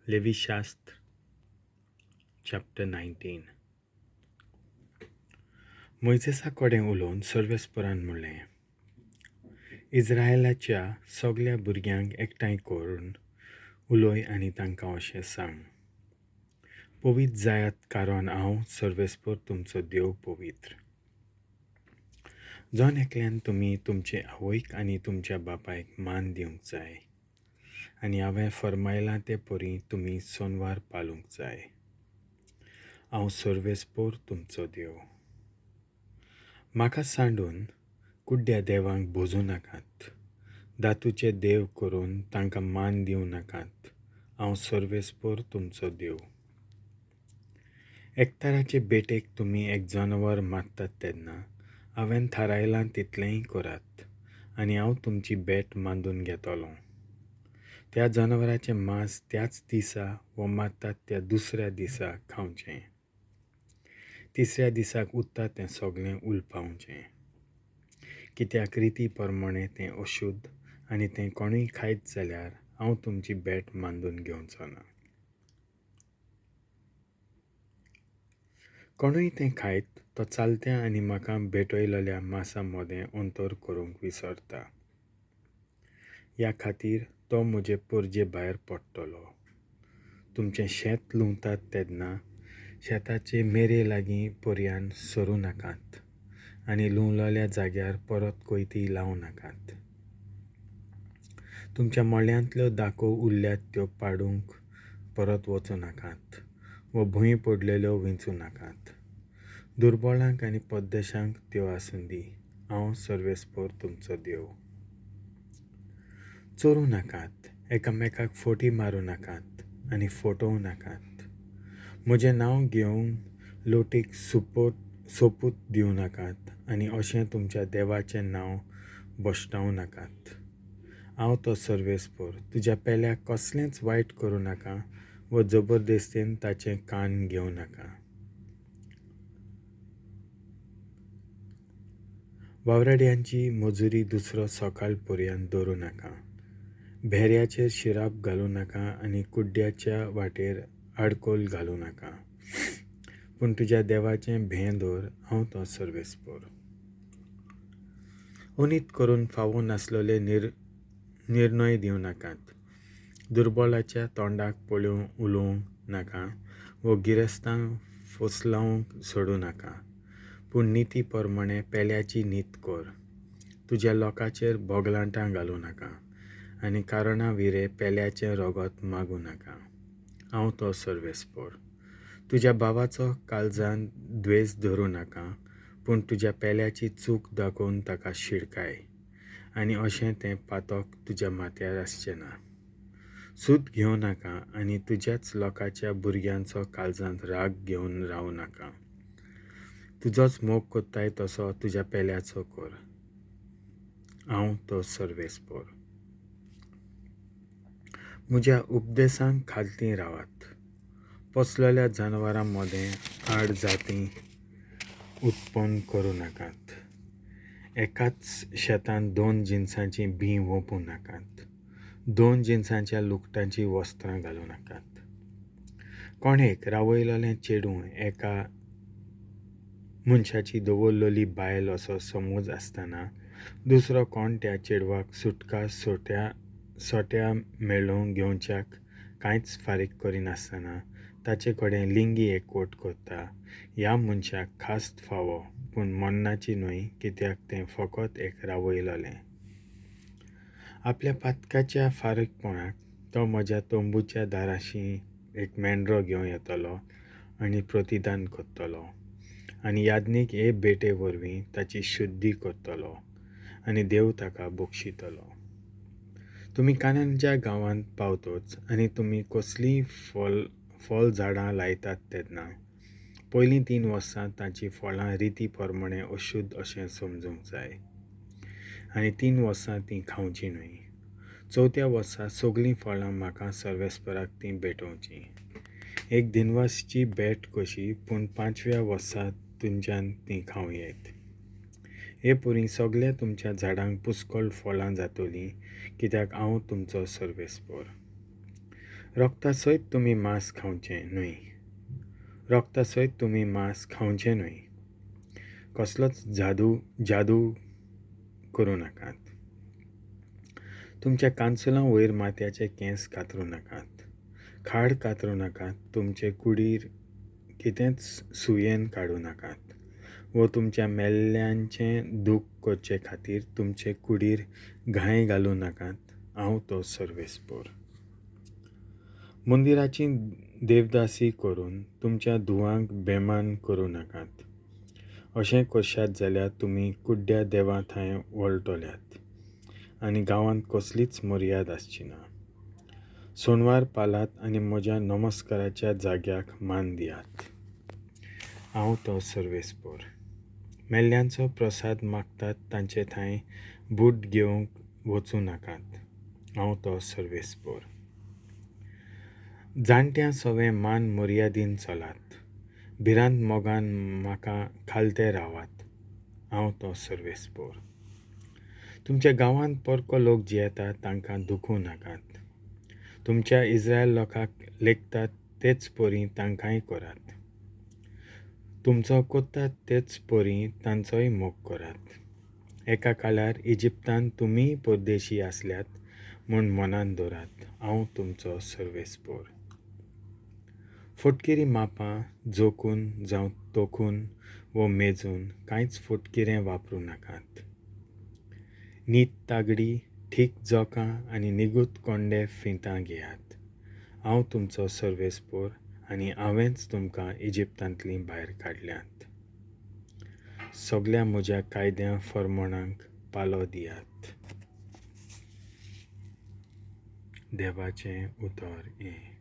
लेवीशास्त्र chapter 19. मोयजेसा कडेन उलोवन सर्वेस्परान म्हणलें, इस्रायलाच्या सगल्या भुरग्यांक एकठांय करून उलय आनी तांकां अशें सांग, पवित्र जायात कारण हांव सर्वेस्पर तुमचो देव पवित्र. जण एकल्यान तुमी तुमचे आवयक आनी तुमच्या बापायक मान दिवंक जाय आनी हांवें फर्मायलां ते परी तुमी सोनवार पालूंक जाय. हांव सर्वेस्पर तुमचो देव. म्हाका सांडून कुड्ड्या देवांक भोजूं नाकात, धातूचे देव करून तांकां मान दिवं नाकात. हांव सर्वेस्पर तुमचो देव. एकताराचे भेटेक तुमी एक जनावर मारतात तेन्ना हांवें थारायलां तितलेंय करात आनी हांव तुमची भेट मांदून घेतलो. त्या जनावराचें मांस त्याच दिसा वो मारतात त्या दुसऱ्या दिसा खावचें. तिसऱ्या दिसाक उरता तें सगळें उलपावचें, कित्याक रिती प्रमाणें तें अशुद्ध आनी तें कोणूय खायत जाल्यार हांव तुमची भेट मांदून घेवचो ना. कोणूय तें खायत तो चालत्या आनी म्हाका भेटयलेल्या मांसा मदें अंतर करूंक विसरता. ह्या खातीर तो म्हजे परजे भायर पडटलो. तुमचें शेत लुंवतात तेन्ना शेताचे मेरे लागीं पर्यान सरूं नाकात आनी लुंवलेल्या जाग्यार परत कोयती लावं नाकात. तुमच्या मळ्यांतल्यो दाको उरल्यात त्यो पाडूंक परत वचूं नाकात वो भूंय पडलेल्यो विंचूं नाकात. दुर्बळांक आनी पद्देशांक त्यो आसूं दी. हांव सर्वेस्पर तुमचो देव. चोरूं नाकात, एकामेकाक फटी मारूं नाकात आनी फटोवं नाकात. म्हजें नांव घेवन लोटीक सोपूत दिवं नाकात आनी अशें तुमच्या देवाचें नांव भश्टावं नाकात. हांव तो सर्वेस्पर. तुज्या पेल्याक कसलेंच वायट करूं नाका वो जबरदस्तीन ताचें कान घेवं नाका. वावराड्यांची मजुरी दुसरो सकाळ पर्यंत दवरूं नाका. भेऱ्याचेर शिराप घालूं नाका आनी कुड्ड्याच्या वाटेर आडकोल घालूं नाका. पूण तुज्या देवाचें भें दवर. हांव तो सर्वेस्पर. अनीत करून फावो नासलेले निर्णय दिवं नाकात. दुर्बळाच्या तोंडाक पळोवन उलोवं नाका वो गिरेस्तांक फसलावंक सोडूं नाका. पूण निती प्रमाणें पेल्याची नीत कर. तुज्या लोकाचेर बोगलांटां घालूं नाका आनी कारणां विरे पेल्याचें रगत मागूं नाका. हांव तो सर्वेस्पर. तुज्या भावाचो काळजान द्वेस धरूं नाका, पूण तुज्या पेल्याची चूक दाखोवन ताका शिडकाय आनी अशें तें पातक तुज्या माथ्यार आसचें ना. सूद घेवं नाका आनी तुज्याच लोकाच्या भुरग्यांचो काळजांत राग घेवन रावं नाका. तुजोच मोग करताय तसो तुज्या पेल्याचो कर. हांव तो सर्वेस्पर. म्हज्या उपदेसांक खालती रावात. पोसलेल्या जनावरां मदें आड जाती उत्पन्न करूं नाकात. एकाच शेतांत दोन जिनसांचीं बीं वोंपूं नाकात. दोन जिनसांच्या लुगटांचीं वस्त्रां घालूं नाकात. कोण एक रावयलेलें चेडूं एका मनशाची दवरलेली बायल असो समज आसतना दुसरो कोण त्या चेडवाक सुटका सोट्या मेळोवन घेवच्याक कांयच फारीक करिनासतना ताचे कडेन लिंगी एकवट करता, ह्या मनशाक खास्त फावो, पूण मरणाची न्हय, कित्याक तें फकत एक रावयलेलें. आपल्या पातकाच्या फारीकपणाक तो म्हज्या तंबूच्या दाराशी एक मेंढरो घेवन येतलो आनी प्रतिदान करतलो आनी याज्ञीक हे भेटे वरवीं ताची शुद्धी करतलो आनी देव ताका बक्षितलो. तुमी कानांच्या गांवांत पावतच आनी तुमी कसलींय फळ झाडां लायतात तेन्ना पयलीं 3 वर्सां ताचीं फळां रिती प्रमाणें अशुद्ध अशें समजूंक जाय आनी 3 वर्सां तीं खावचीं न्हय. चवथ्या वर्सा सगळीं फळां म्हाका सर्वेस्पराक तीं भेटोवचीं, एक दिनवासची भेट कशी. पूण 5व्या वर्सा तुमच्यान तीं खावं येत. हे परी सगल्या तुमच्या झाडांक पुष्कळ फळां जातलीं, कित्याक हांव तुमचो सर्वेस्पर. रोगता सयत तुमी मांस खावचें न्हय. रोगता सयत तुमी मांस खावचें न्हय. कसलोच जादू जादू करूं नाकात. तुमच्या कानसुलां वयर माथ्याचे केंस कातरूं नाकात. खाड कातरूं नाकात. तुमचे कुडीर कितेंच सुयेन काडूं नाकात वो तुमच्या मेल्ल्यांचें दूख करचे खातीर तुमचे कुडीर घांय घालूं नाकात. हांव तो सर्वेस्पोर. मंदिराची देवदासी करून तुमच्या धुवांक बेमान करूं नाकात. अशें करशात जाल्यार तुमी कुड्ड्या देवा थंय वळटल्यात आनी गांवांत कसलीच मर्याद आसची ना. सोनवार पालात आनी म्हज्या नमस्काराच्या जाग्याक मान दियात. हांव तो सर्वेस्पोर. मेल्ल्यांचो प्रसाद मागतात तांचे थंय बूट घेवंक वचूं नाकात. हांव तो सर्वेस्पोर. जाणट्यां सवें मान मर्यादीन चलात. भिरांत मोगान म्हाका खालते रावात. हांव तो सर्वेस्पोर. तुमच्या गांवांत परको लोक जियेतात तांकां दुखूं नाकात. तुमच्या इस्रायल लोकांक लेखतात तेच परी तांकांय करात. तुमचो करतात तेच परी तांचोय मोग करात. एका काळार इजिप्तान तुमीय परदेशी आसल्यात म्हूण मनांत दवरात. हांव तुमचो सर्वेस्पोर. फटकिरी मापां जोखून जावं तोखून वो मेजून कांयच फटकिरें वापरूं नाकात. नीत तागडी, ठीक जोकां आनी निगूत कोंडे फिंतां घेयात. हांव तुमचो सर्वेस्पोर आनी हांवेंच तुमकां इजिप्तांतलीं भायर काडल्यांत. सगल्या म्हज्या कायद्या फर्माणांक पालो दियात. देवाचें उतर हें.